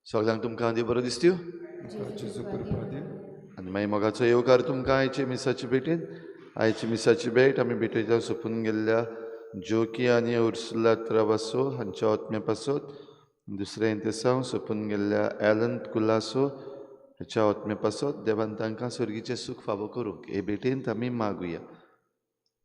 सगल्यांक तुमकां देव बरो दिसत्यो आनी मागीर मोगाचो येवकार तुमकां आयचे मिसाचे भेटेन. आयची मिसाची भेट आमी भेटेच्या सोंपून गेल्ल्या जोकी आनी उर्सुला त्रावासो हांच्या आत्म्या पासत, दुसरें इंतेसांव सोंपून गेल्ल्या एलन कुलासो हाच्या आत्म्या पासत देवान तांकां सर्गीचें सूख फावो करूंक हे भेटेंत आमी मागुया.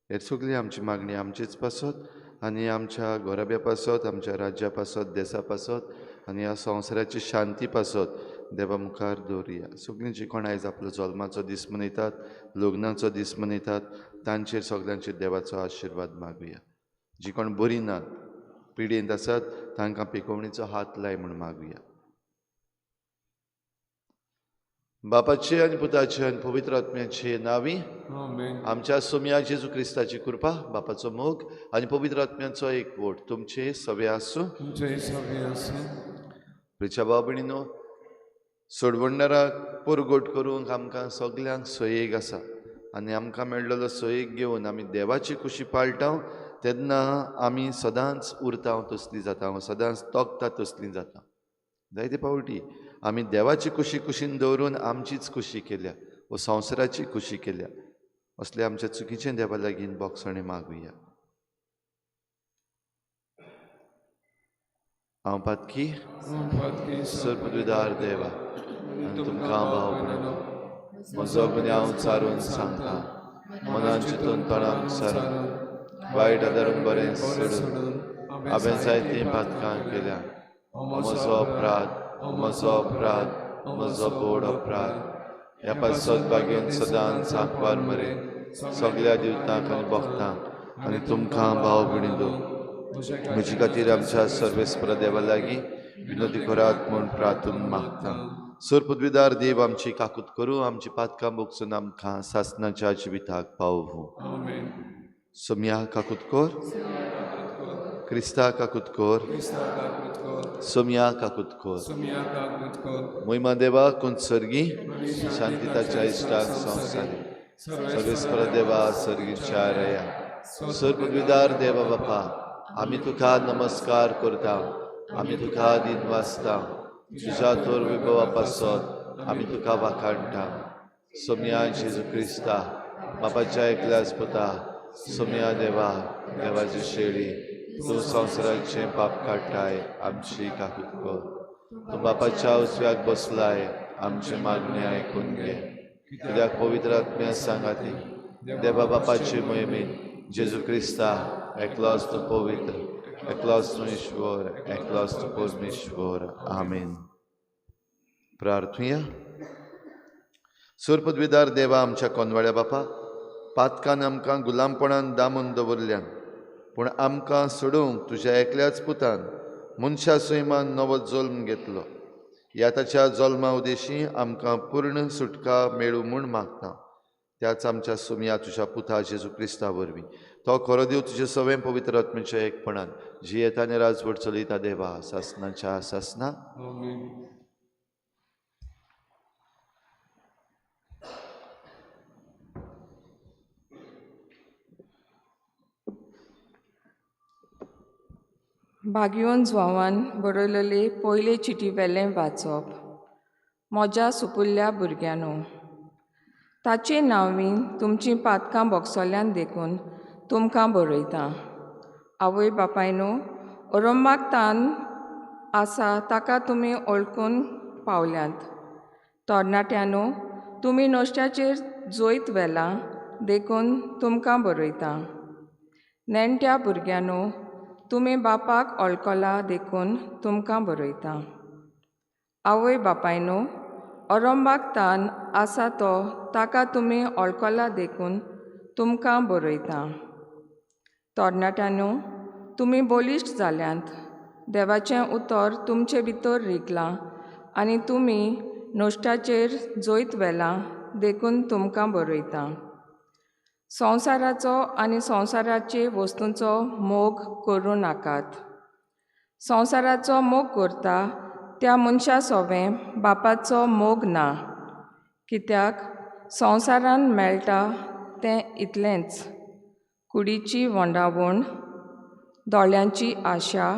हे सगळी आमची मागणी आमचेच पासत आनी आमच्या घराब्या पासत, आमच्या राज्या पासत, देसा पासत आनी ह्या संवसाराची शांती पासत देवा मुखार दवरुया. सगळीं जी कोण आयज आपलो जल्माचो दीस मनयतात, लग्नाचो दीस मनयतात, तांचेर सगल्यांचेर देवाचो आशिर्वाद मागुया. जी कोण बरी नात, पिडेंत आसात, तांकां पिकोवणीचो हात लाय म्हूण मागुया. बापाचे आनी पुताचे आनी पवित्र आत्म्याचे नांवी आमच्या सोम्या जेजू क्रिस्ताची कृपा, बापाचो मोग आनी पवित्र आत्म्याचो एक वोट तुमचे सवे आसूं. प्रिच्या भाव भयणीनो, सोडवणदाराक परगट करूंक आमकां सगल्यांक सोयेक आसा आनी आमकां मेळ्ळेलो सोयेक घेवन आमी देवाची खुशी पाळटा तेन्ना आमी सदांच उरता तसली जाता, सदांच तोखता तसली जाता. जायते फावटी आमी देवाची खुशी कुशीन दवरून आमचीच खुशी केल्या व संवसाराची खुशी केल्या. असले आमच्या चुकीचें देवा लागीं बोगसणें मागुया. हांव पातकी सर्पद्विदार देवा आनी तुमकां भाव भयणीनो म्हजो गुन्यांव चारून सांगता, मनान चिंतून तोंडान सारून वायट आदारून बरें सोडून हांवें जायतीं पातकां केल्या. म्हजो अपराध, म्हजो अपराध, म्हजो बोड अपराध. ह्या पासत बागेन सदांच आंकवार मरे सगल्या दिवतांक आनी भक्तांक आनी तुमकां भाव भयणीनो म्हजे खातीर आमच्या सर्वेस्पर देवा लागीं विनोदी करात म्हूण प्रार्थून मागता. सर पदवीदार देव आमची काकूत करूं, आमची पातकां भोगसून आमकां सासनाच्या जिविताक पावोवं. सोम्या काकूत कर, क्रिस्ता काकूत कर, सोम्या काकूत कर. मोहिमा देवा कोण सर्गी शांतिताच्या इश्टाक संवसारी सर्वेस्पर देवा सर्गीच्या रया. सर पदवीदार देवा बापा, आमी तुका नमस्कार करता, आमी तुका दिन वाचता, तुज्या तोर विभवा पासत आमी तुका वाखाणटा. सोम्या जेजू क्रिस्ता बापाच्या एकल्याच पुता, सोम्या देवा देवाची शेळी, तूं संवसाराचें पाप काडटाय, आमची काकूत कर. तूं बापाच्या उजव्याक बसलाय, आमचें मागणें आयकून घे. कित्याक पवित्र आत्म्या सांगाती देवा बापाचे मोहिमेन जेजू क्रिस्ता एकलोच तूं पवित्र, एकलोच तूं ईश्वर, एकलोच तूं परमेश्वर. आमेन. प्रार्थुया. सोरपदवीदार देवा आमच्या कोनवाड्या बापा, पातकान आमकां गुलामपणान दामून दवरल्यान, पूण आमकां सोडोवंक तुज्या एकल्याच पुतान मनशा सैमान नवो जल्म घेतलो. ह्या ताच्या जल्मा उदेशी आमकां पूर्ण सुटका मेळूं म्हूण मागता. त्याच आमच्या सोम्या तुज्या पुता जेजू क्रिस्ता वरवीं तो खरो देव तुजे सवें पवित्र आत्म्याच्या एकपणान जियेता आनी राजवट चलयता देवा सासनाच्या सासना. भाग्योन जुवांवान बरयलेले पयले चिटी वेलें वाचप. म्हज्या सुपुल्ल्या भुरग्यांनो, ताचे नांवीन तुमचीं पातकां भोगसल्यान देखून तुमकां बरयतां. आवय बापायनो, अरंबाक तान आसा ताका तुमी वळखून पावल्यात. तरणाट्यांनो, तुमी नश्ट्याचेर जैत व्हेलां देखून तुमकां बरयतां. नेण्ट्या भुरग्यांनो, तुमी बापाक वळखला देखून तुमकां बरयतां. आवय बापायनो, अरंबाक तान आसा तो ताका तुमी वळखला देखून तुमकां बरयतां. तरणाट्यांनो, तुमी बळिश्ट जाल्यांत, देवाचें उतर तुमचे भितर रिगलां आनी तुमी नश्टाचेर जैत व्हेलां देखून तुमकां बरयतां. संवसाराचो आनी संवसाराचे वस्तूंचो मोग करूं नाकात. संवसाराचो मोग करता त्या मनशा सोवें बापाचो मोग ना, कित्याक संवसारान मेळटा तें इतलेंच, कुडीची वंडावण, दोळ्यांची आशा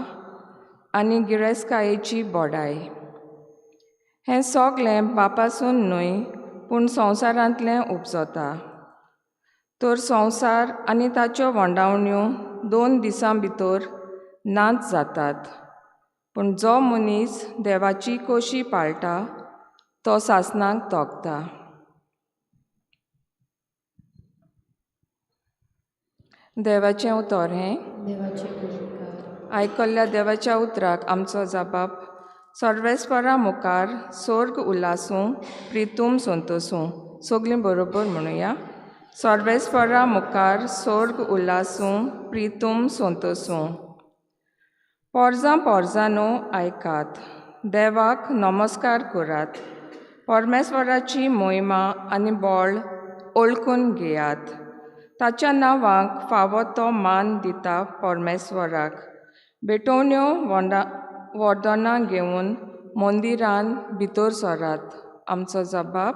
आनी गिरेस्तकायेची बडाय. हें सगळें बापासून न्हय पूण संवसारांतलें उपजता. तर संवसार आनी ताच्यो वोंडावण्यो 2 दिसां भितर नाच जातात, पूण जो मनीस देवाची कोशी पाळटा तो सासणाक तोखता. देवाचें उतर हें. आयकल्ल्या देवाच्या उतराक आमचो जबाब सर्वेस्परा मुखार सोर्ग उल्हासूं प्रितूम संतोसूं. सगळीं बरोबर म्हणुया. सर्वेस्परा मुखार सोर्ग उल्हासूं प्रितूम संतोसूं. पोरजां पोरजांनो आयकात, देवाक नमस्कार करात, परमेश्वराची मोहिमा आनी बळ ओळखून घेयात. ताच्या नांवाक फावो तो मान दिता परमेश्वराक. भेटवण्यो वरदानां घेवन मंदिरान भितर सरात. आमचो जबाब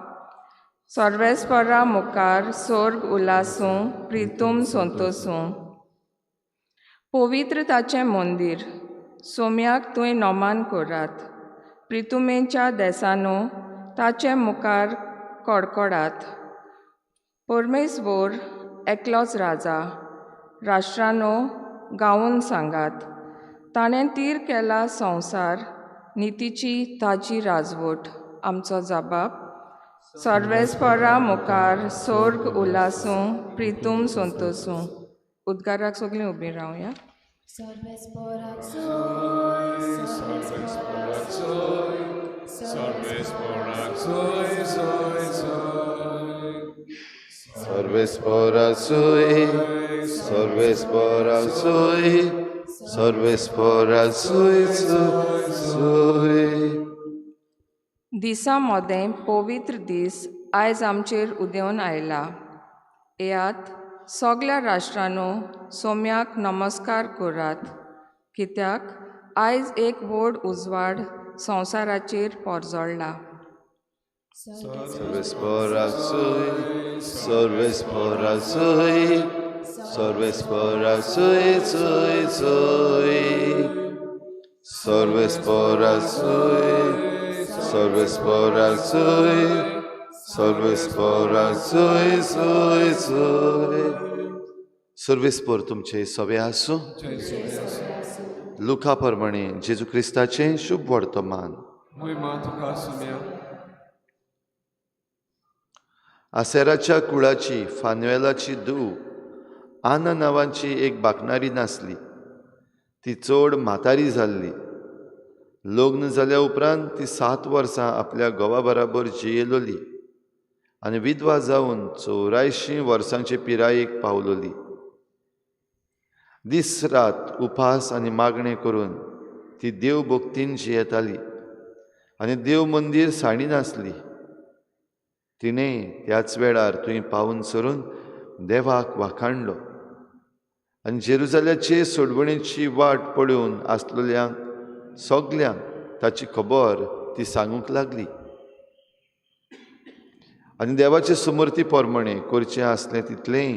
सर्वेस्परा मुखार सोर्ग उल्हासूं प्रितूम संतोसूं. पवित्र ताचें मंदीर सोम्याक तुवें नमान करात, प्रितुमेच्या देसानो ताचे मुखार कडकडात. परमेश्वर एकलोच राजा, राष्ट्रानो गावून सांगात. ताणें तीर केला संवसार, नितीची ताची राजवट. आमचो जबाब सर्वेस्परा मुखार सोर्ग उल्हासूं प्रितूम संतोसूं. उद्गाराक सगळीं उबीं रावया. सर्वेस्परा सोय, सर्वेस्परा सोय, सर्वेस्परा सोय सोय. दिसा मोदें पवित्र दीस आयज आमचेर उदेवन आयला. येयात सगळ्या राष्ट्रांनो सोम्याक नमस्कार करात, कित्याक आयज एक व्हड उजवाड संवसाराचेर पोरजोळ्ळा. सर्वेस्परा सोय, सर्वेस्परा सोय, सर्वेस्परा सोय सोय सोय. सर्वेस्परा सोय, सर्वेस्परा सोय, सर्वेस्परा सोय सोय सोय. सर्वेस्पर तुमचे सवे आसूं. लुका प्रमाणे जेजू क्रिस्ताचें शुभ वर्तमान. आसेराच्या कुळाची फानुएलाची धूव आना नांवाची एक बाकणारी नासली. ती चड म्हातारी जाल्ली. लग्न जाल्या उपरांत ती 7 वर्सां आपल्या घोवा बराबर जियेलोली आनी विधवा जावन 84 वर्सांचे पिरायेक पावलोली. दीस रात उपास आनी मागणें करून ती देव भक्तीन जियेताली आनी देव मंदीर साणी नासली. तिणें त्याच वेळार थंय पावून सरून देवाक वाखाणलो आनी जेरुजाल्याचे सोडवणेची वाट पळोवन आसलेल्यांक सगल्यांक ताची खबर ती सांगूंक लागली. आनी देवाचे समर्थी प्रमाणे करचें आसलें तितलेंय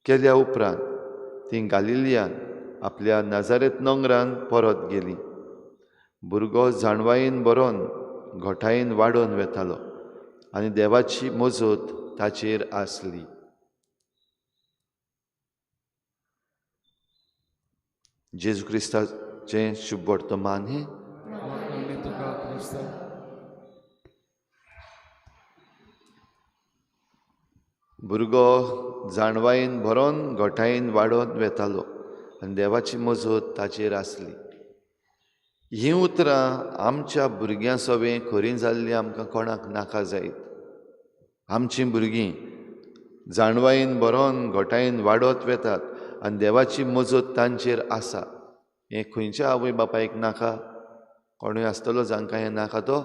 केल्या उपरांत ती गालिलियान आपल्या नाजारेत नोंगरान परत गेली. भुरगो जाणवायेन बरोवन घोटायेन वाडोवन वेतालो आनी देवाची मजत ताचेर आसली. जेजू क्रिस्ताचें शुभ वर्तमान हें. भुरगो जाणवायेन भरोन घोटायेन वाडोवन वेतालो आनी देवाची मजत ताचेर आसली. हीं उतरां आमच्या भुरग्यां सवें खरीं जाल्लीं आमकां कोणाक नाका जायत. आमचीं भुरगीं जाणवायेन भरोन घोटायेन वाडत वेतात आनी देवाची मजत तांचेर आसा. हें खंयच्या आवय बापायक नाका? कोणूय आसतलो जांकां हें नाका? तो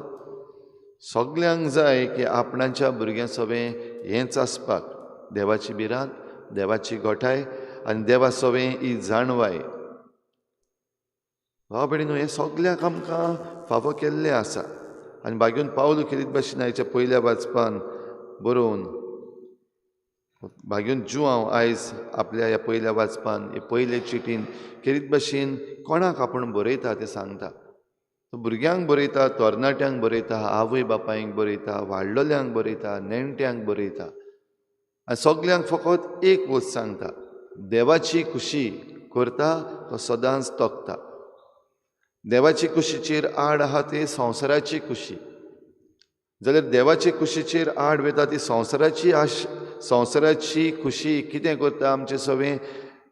सगल्यांक जाय की आपणाच्या भुरग्यां सवें हेंच आसपाक, देवाची भिरांत, देवाची घोटाय आनी देवा सवें ही जाणवाय. भाव भयणीनो, हें सगल्यांक आमकां फावो केल्लें आसा. आनी बागेवन पावल खेरीत भाशेन आयच्या पयल्या वाचपान बरोवन भाग्यून जुआंव आयज आपल्या ह्या पयल्या वाचपान हे पयले चिटीन खेरीत भाशेन कोणाक आपूण बरयता तें सांगता. तो भुरग्यांक बरयता, तरणाट्यांक बरयता, आवय बापायंक बरयता, वाडलोल्यांक बरयता, नेणट्यांक बरयता आनी सगल्यांक फकत एक वस्त सांगता, देवाची खुशी करता तो सदांच तोखता. देवाची खुशीचेर आड आहा ती संवसाराची खुशी, जाल्यार देवाचे खुशीचेर आड वता ती संवसाराची आश, संवसाराची खुशी कितें करता आमचें सवें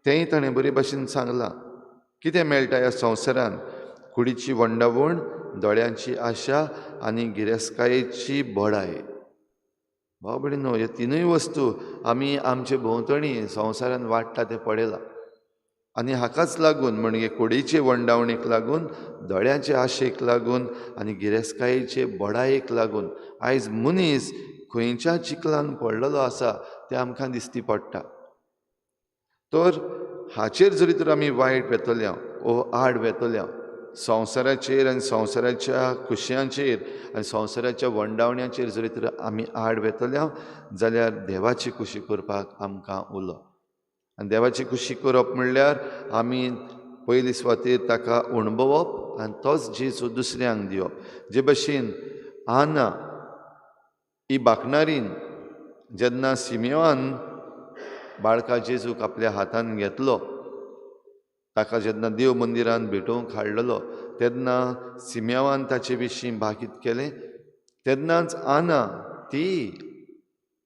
तेंय ताणें बरे भाशेन सांगलां. कितें मेळटा ह्या संवसारान? कुडीची वंडावण, दोळ्यांची आशा आनी गिरेस्तकायेची बडाय. भाव भयणीनो, ह्यो तिनूय वस्तू आमी आमचे भोंवतणी संवसारान वाडटा तें पळयलां आनी हाकाच लागून म्हणजे कुडीचे वंडावणेक लागून, दोळ्यांचे आशेक लागून आनी गिरेस्तकायेचे बडायेक लागून आयज मनीस खंयच्या चिखलान पडलेलो आसा तें आमकां दिसती पडटा. तर हाचेर जरी तर आमी वायट वेतल्या ओ आड वेतल्या, संवसाराचेर आनी संवसाराच्या खुशयांचेर आनी संवसाराच्या वंडावण्याचेर जरी तर आमी आड वेतल्या जाल्यार देवाची खुशी करपाक आमकां उलो. आनी देवाची खुशी करप म्हणल्यार आमी पयली सुवातेर ताका अणभवप आनी तोच जेजू दुसऱ्यांक दिवप. जे भशेन आना ही बाकणारीन जेन्ना सिमियोन बाळका जेजूक आपल्या हातान घेतलो, ताका जेन्ना देव मंदिरान भेटोवंक हाडलेलो तेन्ना सिमियावान ताचे विशीं भाकीत केलें, तेन्नाच आना ती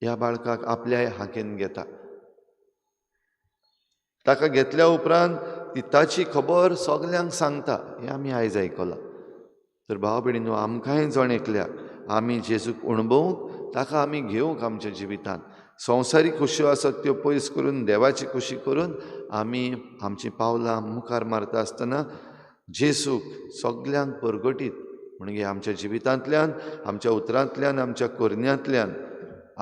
ह्या बाळकाक आपल्या हाकेन घेता. ताका घेतल्या उपरांत ती ताची खबर सगल्यांक सांगता, हें आमी आयज आयकलां. तर भाव भयणीनो, आमकांय जण एकल्याक आमी जेजूक अणभवूंक, ताका आमी घेवंक आमच्या जिवितांत संवसारीक खुश्यो आसात त्यो पयस करून देवाची खुशी करून आमी आमचीं पावलां मुखार मारता आसतना जेजूक सगल्यांक परगटीत म्हणजे आमच्या जिवितांतल्यान, आमच्या उतरांतल्यान, आमच्या करण्यांतल्यान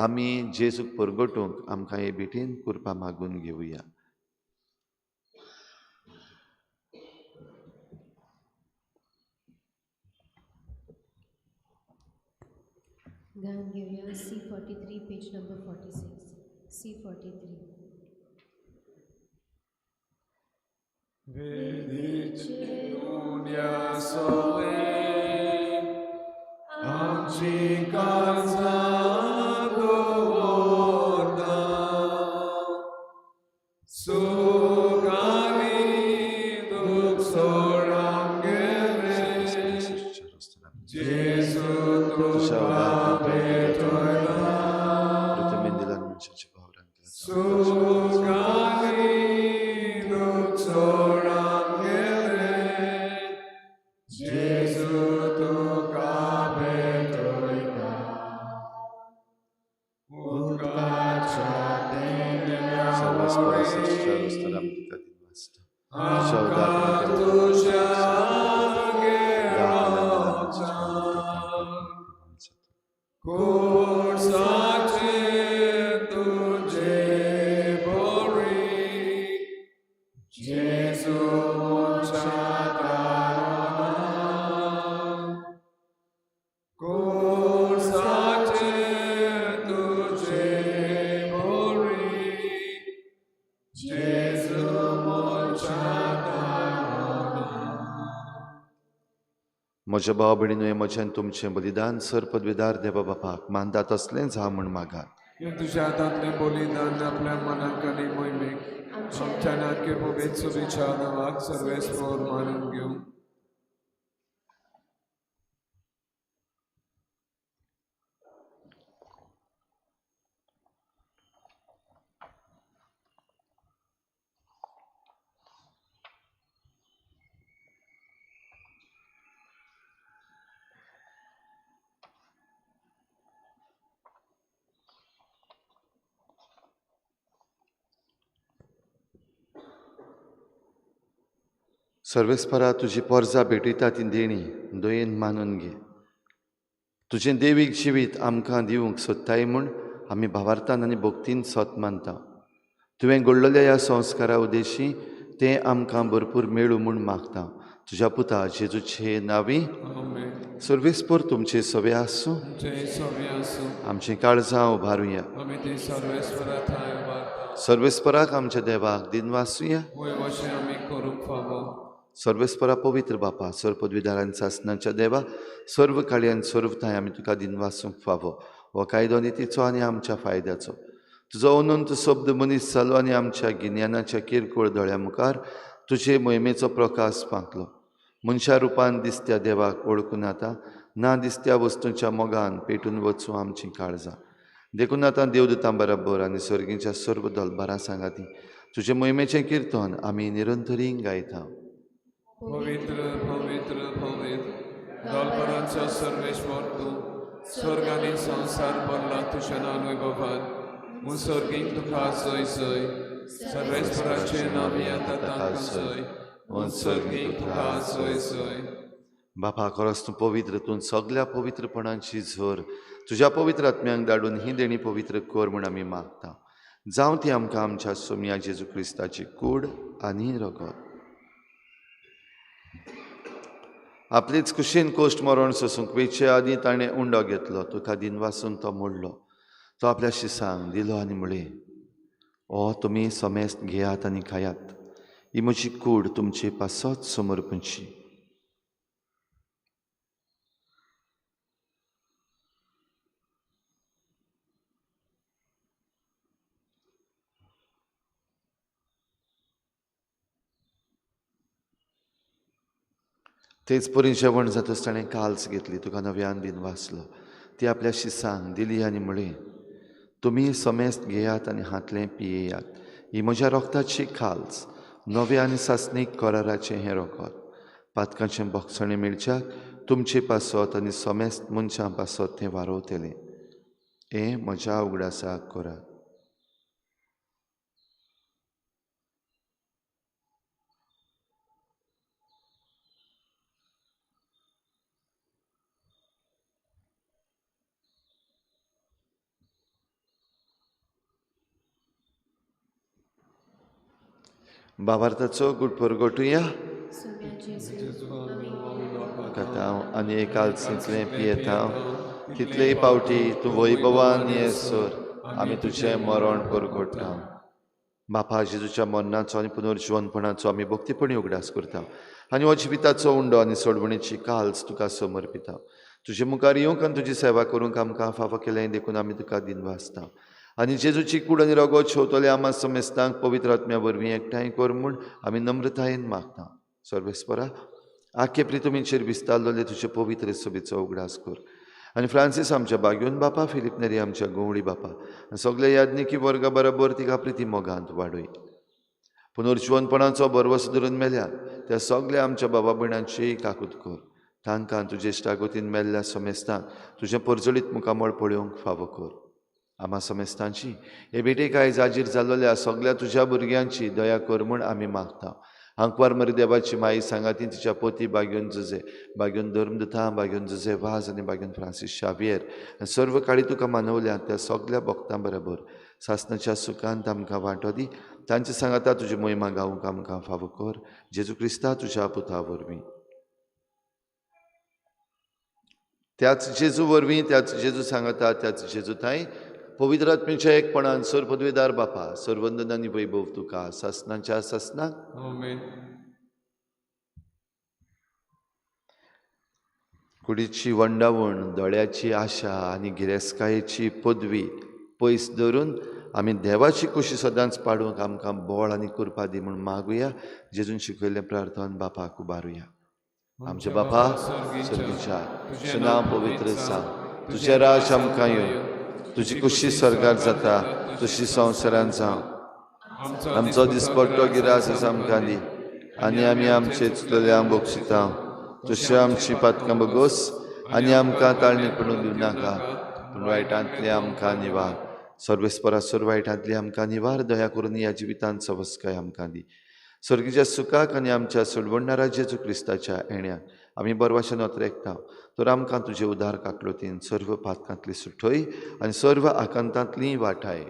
आमी जेजूक परगटूंक आमकां हे भेटेन कृपा मागून घेवया. गान घेवया C43 page number 46. C43. वेदीचे उण्या सोवे आमची काळजां दवरता, सुख आनी दूख सोड आमगेलें, जेजू तुका भेटयता. सुख आनी दूख सोड आमगेलें, जेजू तुका भेटयता. उदकाच्या देंगणां आमकां तुज्या गेरावता, खुर्साचेर तुजे बरी, जेजू मनशा तारना. खुर्साचेर तुजे बरी, जेजू मनशा तारना. म्हज्या भाव भयणीनो, हें म्हजें तुमचें बलिदान सर पदवीदार देवा बापाक मानता तसलेंच हांव म्हूण मागात. हें तुज्या हातांतलें बलिदान आपल्या मनाक आनी मोहिमेक आमच्या नाके पवित्र सुविचार नांवाक सर्वेस्पर मानून घेवं. सर्वेस्परा तुजी पोरजा भेटयता ती देणी दयेन मानून घे. तुजें देवीक जिवीत आमकां दिवंक सोदताय म्हूण आमी भावार्थान आनी भक्तीन सोत मानता. तुवें घडलेल्या ह्या संस्कारा उद्देशी तें आमकां भरपूर मेळूं म्हूण मागता. तुज्या पुता जेजूचे नांवी. आमेन. सर्वेस्पर तुमचे सवे आसूं. तुमचें सवे आसूं. आमचीं काळजां उबारुया. आमी ती सर्वेस्परा थंय उबारता. सर्वेस्पराक आमच्या देवाक दिनवासुया. वय वशें आमी करूंक फावो. सर्वेस्परा पवित्र बापा, सर्व पदवीदारान सासनाच्या देवा, सर्व काळयान सर्व ठांय आमी तुका दिनवासूंक फावो हो कायदो नितीचो आनी आमच्या फायद्याचो। तुजो अनंत शब्द मनीस जालो आनी आमच्या गिन्यानाच्या किरकोळ दोळ्या मुखार तुजे मोहिमेचो प्रकाश फांकलो। मनशा रुपान दिसत्या देवाक वळखून आतां ना दिसत्या वस्तूंच्या मोगान पेटून वचूं आमचीं काळजां। देखून आतां देवदूतां बराबर आनी सर्गीच्या सर्व दलबारां सांगाती तुजे मोहिमेचें किर्तन आमी निरंतरीं गायता। पवित्र पवित्र पवित्र दलबरांचो सर्वेश्वर तूं, स्वर्ग आनी संवसार भरला तुज्या नांवान वैभवान। म्हूण सर्गीक तुका जय जय, सर्वेश्वराचें नांव येता तांकां जय, म्हूण सर्गीक तुका जय जय। बापा, खरोच तूं पवित्र, तूं सगल्या पवित्रपणाची झर, तुज्या पवित्र आत्म्यांक धाडून ही देणी पवित्र कर म्हूण आमी मागता। जावं ती आमकां आमच्या सोमया जेजू क्रिस्ताची कूड आनी रगत। आपलेच कुशीन कोश्ट मरण सोसूंक वेचे आदीं ताणें उंडो घेतलो, तुका दिनवासून तो मोडलो, तो आपल्या शिसांक दिलो आनी म्हळें, ओ तुमी समेस्त घेयात आनी खायात, ही म्हजी कूड तुमचे पासत समर्पणची। तेच परी जेवण जातच ताणें काल्स घेतली, तुका नव्यान दिनवासलो, ती आपल्या शिसांक दिली आनी म्हळें, तुमी समेस्त घेयात आनी हांतलें पियेयात, ही म्हज्या रोगताची खाल्स, नव्या आनी सासणीक कराराचें हें रोगत, पातकांचें बोगसणें मेळच्याक तुमचे पासत आनी समेस्त मनशां पासत तें वारोवतलें। हें म्हज्या उगडासाक करात। बाबार्थाचो गुड परगटुया खातांव आनी एकालसींतलें पियेतांव, तितलेय पावटी तूं वैभवान येसर आमी तुजें मरण परगोटां। बापा, जेजूच्या मरणाचो आनी पुनर्जिवनपणाचो आमी भक्तीपणी उगडास करता आनी हो जिविताचो उंडो आनी सोडवणेची काल्स तुका समर्पिता। तुजे मुखार येवंक आनी तुजी सेवा करूंक आमकां फावो केलें देखून आमी तुका दिनवासता आनी जेजूची कूड आनी रगत शेवतले आमा समेस्तांक पवित्र आत्म्या वरवीं एकठांय कर म्हूण आमी नम्रतायेन मागता। सर्वेस्परा, आखे प्रितुमीचेर विस्तारलेले तुजे पवित्र सभेचो उगडास कर आनी फ्रांसीस आमच्या बाग्योन बापा, फिलीप नेरी आमच्या गवळी बापा आनी सगल्या याज्ञिकी वर्गा बरोबर तिका प्रिती मोगांत वाडय। पुनर्जिवनपणाचो भरवस धरून मेल्या त्या सगल्या आमच्या बाबा भयणांची काकूत कर, तांकां तुजे इश्टागतीन मेल्ल्या समेस्तांक तुजें परजळीत मुखामळ पळोवंक फावो कर। आमा समेस्तांची हे भेटेक आयज हाजीर जाल्लोल्या सगल्या तुज्या भुरग्यांची दया कर म्हूण आमी मागता। आंकवार मरी देवाची माई सांगाती तिच्या पोती बाग्योन जुजे, बाग्योन धर्मदुता, बाग्योन जुजे वाज आनी बाग्योन फ्रांसीस शावियर आनी सर्व काळी तुका मानवल्या त्या सगल्या भक्तां बरोबर सासनाच्या सुखांत आमकां वांटो दी। तांचे सांगाता तुजी मोहिमा गावंक आमकां फावो कर, जेजू क्रिस्ता तुज्या पुता वरवीं। त्याच जेजू वरवीं, त्याच जेजू सांगाता, त्याच जेजू थांय पवित्र आत्म्याच्या एकपणान सर्व पदवीदार बापा, सर्वंदन आनी वैभव तुका सासनाच्या सासनाक। आमेन। कुडीची वंडावण, दोळ्याची आशा आनी गिरेस्कायेची पदवी पयस धरून आमी देवाची कुशी सदांच पाडूंक आमकां बळ आनी कृपा दी म्हूण मागुया। जेजून शिकयल्लें प्रार्थन बापाक उबारुया। आमच्या बापा सर्गीच्या, तुजें नांव पवित्र जावं, तुजें राज आमकां येवं, तुजी कुशी स्वर्गार जाता तशी संवसारान जावं। आमचो दिसपट्टो गिरास आसा आमकां दी आनी आमी आमचे चुकलेल्यांक बक्षिता तशें आमची पातकां बगोस आनी आमकां ताळणी पडून दिवं नाका, पूण वायटांतली आमकां निवार। सर्वेस्परा सर्व वायटांतली आमकां निवार, दया करून ह्या जिवितांत सवस्काय आमकां दी। सर्गीच्या सुखाक आनी आमच्या सोडवणणारा जेजू क्रिस्ताच्या येण्याक आमी बरवाशेन नोतरेकता, तर आमकां तुजे उदार काकलोतीन सर्व पातकांतली सुठय आनी सर्व आकांतांतली वाठाय।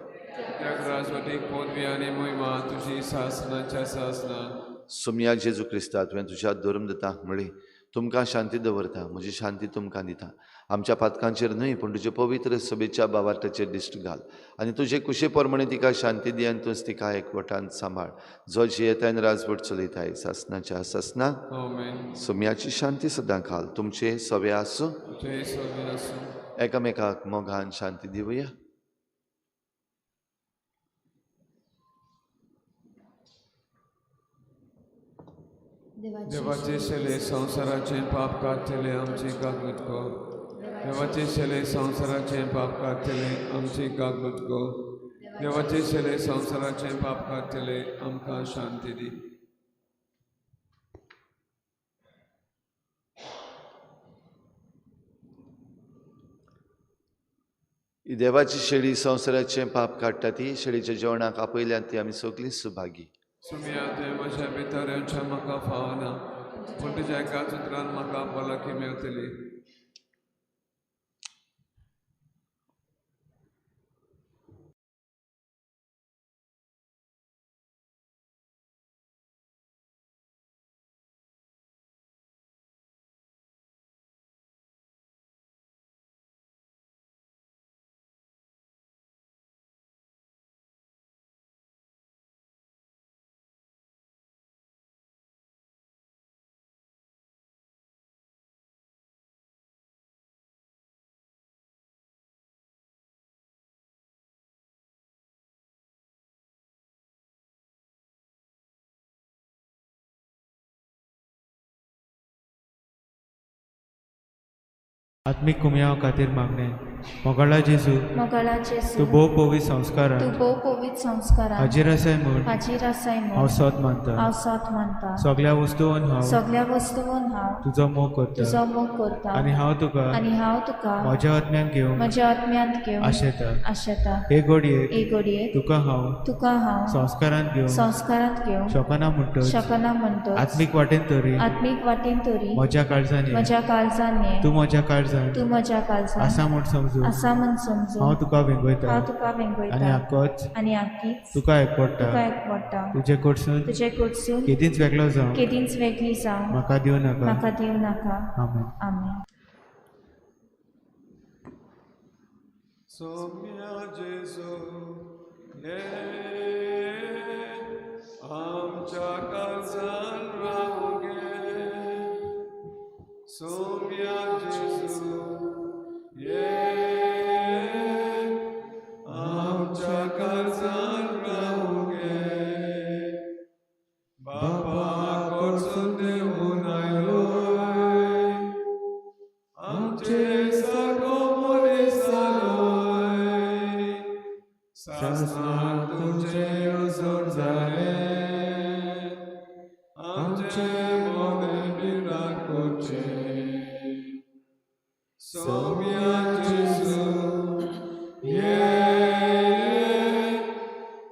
सोमया जेजू क्रिस्ता, तुवें तुज्या धर्मदूतांक म्हळें, तुमकां शांती दवरता, म्हजी शांती तुमकां दिता. आमच्या पातकांचेर न्हय पूण तुजे पवित्र सभेच्या बावार्थाचेर दिश्ट घाल आनी तुजे कुशे प्रमाणे तिका शांती दी आनी तूंच तिका एकवटान सांबाळ, जो जियेताय आनी राजवट चलयताय सासनाच्या सासनाक. आमेन. सोम्याची शांती सदां घाल. तुमचे सवे आसूं. तुझे सवे आसूं. एकामेकाक मोगान शांती दिवया. देवाचे शेले संवसाराचें पाप काडटले आमची कागूत कर. देवाचे शेले संवसाराचें पाप काडटले आमची कागूत कर. देवाचे शेले संवसाराचें पाप काडटले आमकां शांती दी. ही देवाची शेळी संवसाराचें पाप काडटा ती शेळीच्या जेवणाक आपयल्यात ती आमी सगळीं सुभागी. सुमया तुवें म्हज्या भितर येवचें म्हाका फावना, पूण तुज्या एकाच उतरान म्हाका भलायकी मेळटली. आत्मीक कुमयाव खातीर मागणें. मोगाळा जेजू, मोगाळा जेजू, तूं भोव पवित्र संस्कारान, तूं भोव पवित्र संस्कारान हाजीर आसाय म्हूण, हाजीर आसाय म्हूण हांव सोद मानता, हांव सोद मानता. सगळ्या वस्तून हांव, सगळ्या वस्तून हांव तुजो मोग करता, तुजो मोग करता. आनी हांव तुका, आनी हांव तुका म्हज्या आत्म्यान घेवंक, म्हज्या आत्म्यांत घेवंक आशेता. आशेता. हे घडयेक, हे घडयेक तुका हांव, तुका हांव संस्कारांत घेवंक, संस्कारांत घेवंक शकना म्हणटच, शकना म्हणटच, आत्मीक वाटेन तरी, आत्मीक वाटेन तरी म्हज्या काळजान ये, म्हज्या काळजान ये, तूं म्हज्या काळजान, तूं म्हज्या काळजान आसा म्हूण समजून, आसा म्हूण समजून, हांव तुका वेंगयता, हांव तुका वेंगयता, आनी आकोच, आनी आकीच तुका एकवडटा, तुका एकवडटा. तुजे कडसून, तुजे कडसून केदींच वेगळो जावं, केदींच वेगळी जावं म्हाका दिवं नाका, म्हाका दिवं नाका. आमेन. आमेन. सोम्या जेजू ये आमच्या काळजान रावूं गे. सोम्या जेजू ये आमच्या काळजान रावूं गे. बाबा कडसून देवून आयलोय, आमचे सारको मनीस जालोय. सासणाक तुजें उजोड जालें, आमचें मोने पिराक करचें. सोम्या जेजू ये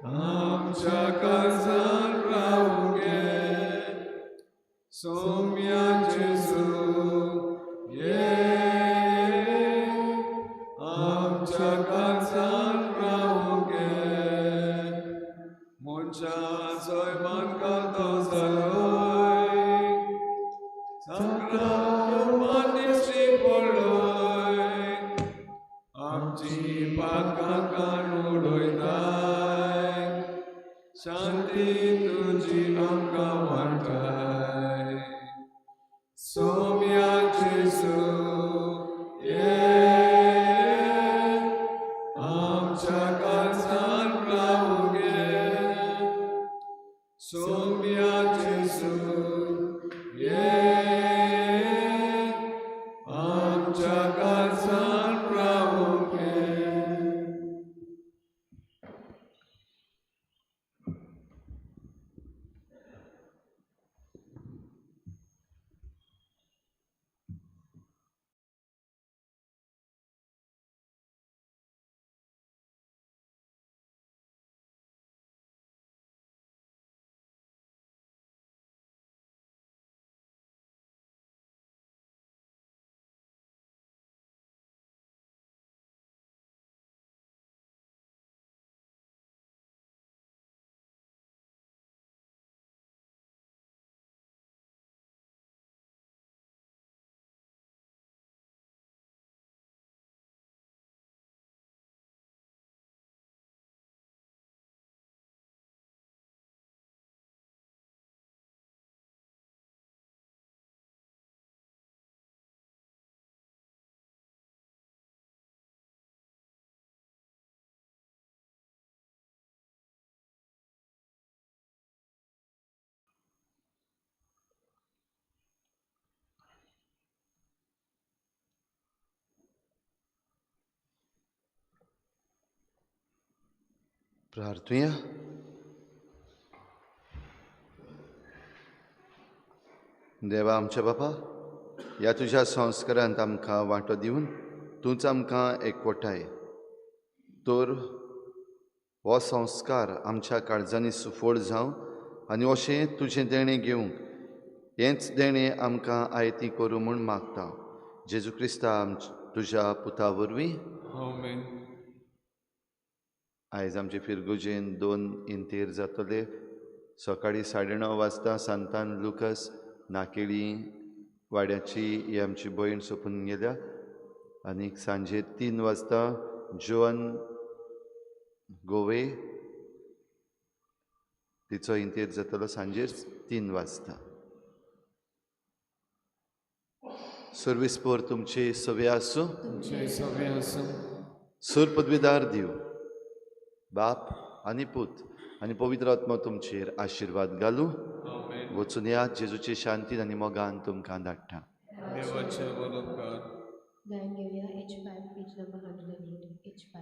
आमच्या काळजान रावूं गे. सोम्या जेजू ये आमच्या काळजान रावूं गे. मनशाचोय मान कातो जालोय, संक्रांत दिश्टी पडलोय. आमची पातकां काडून उडयताय, शांती तुजी आमकां वांटाय. सोम्या जेजू ये आमच्या काळजान रावूं गे. सोम्या जेजू ये आमच्या काळजान रावूं गे. प्रार्थुया. देवा आमच्या बापा, ह्या तुज्या संस्कारांत आमकां वांटो दिवन तूंच आमकां एकवटाय, तर हो संस्कार आमच्या काळजांनी सुफळ जावं आनी अशें तुजें देणें घेवंक हेंच देणें आमकां आयती करूं म्हूण मागता, जेजू क्रिस्ता तुज्या पुता वरवीं. आमेन. आयज आमचे फिरगुजेन 2 इंतेर जातले. सकाळीं 9:30 वाजता सांतान लुकस नाकेली वाड्याची ही आमची भयण सोंपून गेल्या, आनी सांजे 3 वाजता जोवन गोवे तिचो इंतेर जातलो सांजेर 3 वाजता. सर्वीस पोर तुमची सवे आसूं. तुमचे सवे आसूं. सूर पदवीदार दिव बाप आनी पूत आनी पवित्र आत्मा तुमचेर आशिर्वाद घालूं. आमेन. वचून या जेजूचे शांतीन आनी मोगान तुमकां धाडटा. देवाचे उपकार. गायन घेवया H5, page number 108, H5.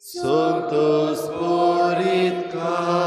Santo Spiritu.